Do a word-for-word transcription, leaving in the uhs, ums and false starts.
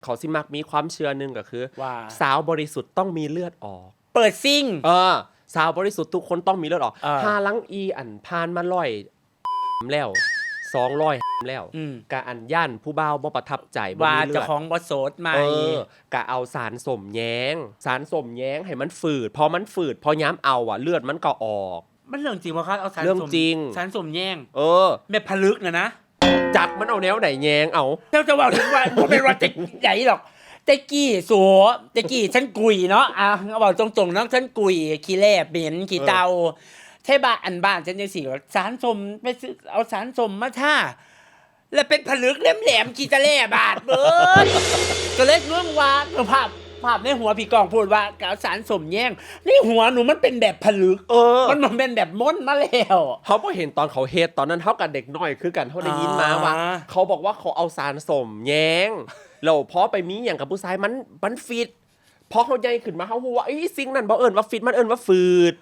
เขาสิมักมีความเชื่อหนึ่งก็คือ ว่า สาวบริสุทธิ์ต้องมีเลือดออก เปิดซิง เออ สาวบริสุทธิ์ทุกคนต้องมีเลือดออก เออ หาลังอีอันผ่านมาร้อยแล้วสองร้อยแล้ว อืม กะอันย่านผู้บ่าวบ่ประทับใจบ่ ว่า มีเลื เจ้า อด ของบ่โสดใหม่ เออกะเอาสารส้มแยง สารส้มแยงให้มันฝืด พอมันฝืด พอยามเอาอ่ะ เลือดมันก็ออก มันเรื่องจริงบ่คะเอาสาร เรื่อง ส้ม จริง สารส้มแยง เออ แบบผลึกนะนะ จักมันเอาแนวไหนแยงเอา เจ้าจะว่าถึงว่า บ่เป็นว่าแต่ใหญ่หรอกแต่กี้สัวแต่กี้ฉันกุยเนาะอ่ะเอาบอกตรงๆเนาะฉันกุยขี้แลบเหม็นขี้เตาไทบ้านอันบ้านฉันจังซี่ว่าสารส้มไปซื้อเอาสารส้มมาทาแล้วเป็นผลึกแหลมๆขี้ตะแลบาดเบิดก็เลยงงว่าภาพภาพในหัวพี่กองพูดว่าเอาสารส้มแยงในหัวหนูมันเป็นแบบผลึก เออ มันมันเป็นแบบมนต์มาแล้ว เขาบ่เห็นตอนเขาเฮ็ดตอนนั้น เขากับเด็กน้อยคือกัน เขาได้ยินมาว่า อ่า เขาบอกว่าเขาเอาสารส้มแยง แล้วพอไปมีอย่างกับผู้ชายมันมันฟิต พอเขาใหญ่ขึ้นมาเขาฮู้ว่าไอ้ยสิ่งนั้นบ่เอิ้นว่าฟิต มันเอิ้นว่าฝืด